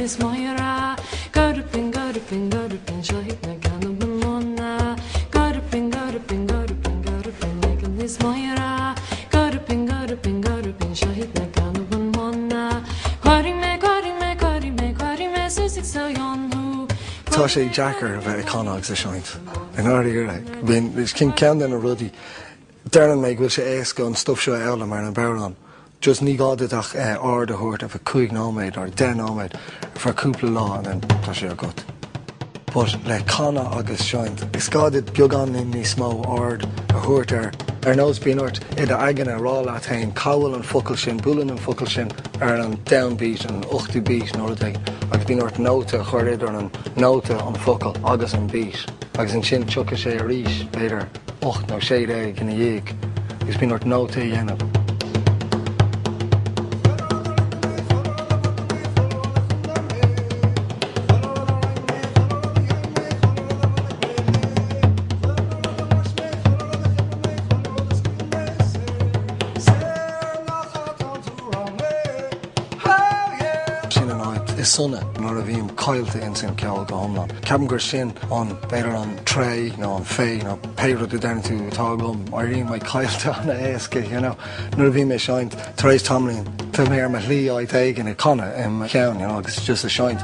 níos mó a rá. Gurb in, gurb in, gurb in, seo iad na ceanna ba mhona. Gurb in, gurb in, gurb in, gurb in, ag an níos mó a rá. Gurb in, gurb in, gurb in, seo iad na ceanna ba mhona. Cuirfidh mé, cuirfidh mé, cuirfidh mé, cuirfidh mé suas ag Sion thú. Tá sé deacair a bheith ag canadh agus ag seinnt. I ndáiríre. Bíonn, sin ceann de na rudaí. Deireann mé go bhfuil sé éasca an stuif seo a fhoghlaim ar an bodhrán. Just ní gá duit ach aird a thabhairt ar feadh 5 nóiméad or 10 nóiméad ar feadh cúpla lá and then tá sé agat. But le canadh agus seinnt, is gá duit beagáinín níos mó aird a thabhairt air. Ar nós bíonn ort i d'aigne a rá leat féin cá bhfuil an focal sin, buaileann an focal sin ar an downbeat, an ochtú beat nó rud éigin agus bíonn ort nóta a chur idir an nóta, an focal agus an beat agus ansin tiocfaidh sé arís, b'fhéidir. 8 nó 16 ina dhiaidh agus bíonn ort nóta a dhéanamh. Sin an áit is sona nuair a bhím caillte ins an ceol go hiomlán. Ceapaim gur sin an, b'fhéidir an tréith nó an féith nó pé rud a deireann tú atá agam, éiríonn mé caillte an-éasca, you know. Nuair a bhím ag seinnt, tar éis tamaillín, tá mé ar mo shlí áit éigin ag canadh i mo cheann, you know, agus just ag seinnt.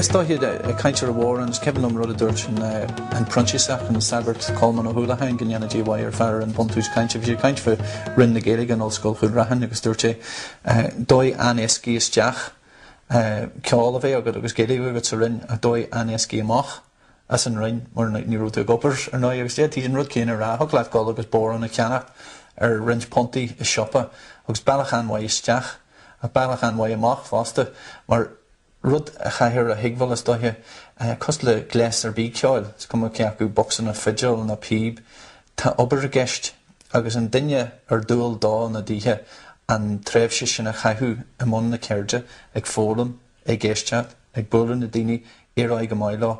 Is dóiche, ag caint ar an bhodhrán, is cuimhin liom rud a dúirt an Proinsiasach, an sagart Colmán Ó hUallacháin, go ndéana Dia a mhaith air, fear ar an Buntús Cainte. Bhí sé ag caint faoi Roinn na Gaeilge in Ollscoil Chúil Raithin agus dúirt sé, dóigh an-éascaí isteach ceol a bheith agat agus Gaeilge agat sa Roinn ach dóigh an-éascaí amach. as an Roinn mar ní raibh tú ag obair ar ndóigh agus d'fhéadfaí an rud céanna a rá, thig leat dul agus bodhrán a cheannacht ar roinnt puntaí i siopa agus bealach an-mhaith isteach ach bealach an-mhaith amach fosta mar rud a chaithfear a thuigbheáil is dóiche, cosúil le gléas ar bith ceoil, is cuma cé acu bocsa nó fidil nó píb, tá obair i gceist agus an duine ar dual dó nó dithe an tréimhse sin a chaitheamh i mbun na ceirde ag foghlaim, ag éisteacht, ag bualadh na daoine, éireoidh go maith leo.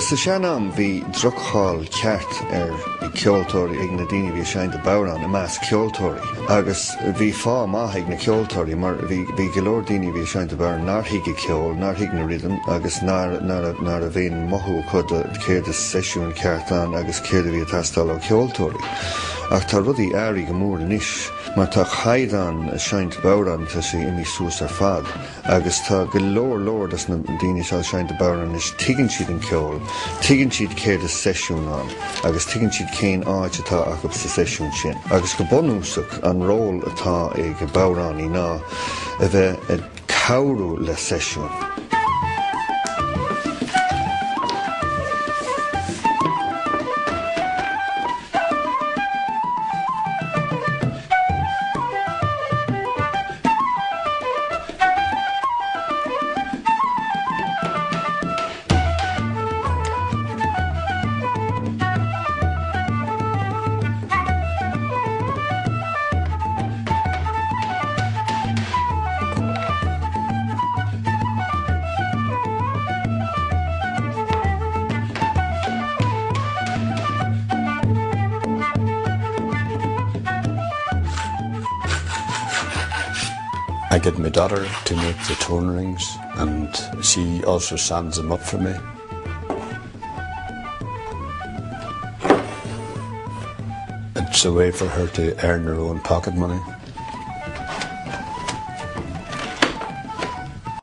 Sa sean-am bhí droch-cháil ceart ar ceoltóirí ag na daoine a bhí ag seinnt bodhrán i measc ceoltóirí agus bhí fáth maith ag na ceoltóirí mar bhí bhí go leor daoine a bhí ag seinnt bodhrán nár thuig an ceol, nár thuig na rithim agus nár nár nár raibh aon mothú acu do céard is seisiún ceart ann agus céard a bhí ag teastáil ó cheoltóirí. Ach tá rudaí athraithe go mór anois mar tá caighdeán seinnt bodhrán, tá sé imithe suas ar fad agus tá go leor leor dos na daoine atá ag seinnt bodhrán anois, tuigeann siad an ceol, tuigeann siad céard is seisiún ann agus tuigeann siad cén áit atá acu sa seisiún sin. Agus go bunúsach an ról atá ag bodhránaí ná a bheith ag cabhrú le seisiún. I get my daughter to make the tone rings and she also sands them up for me. It's a way for her to earn her own pocket money.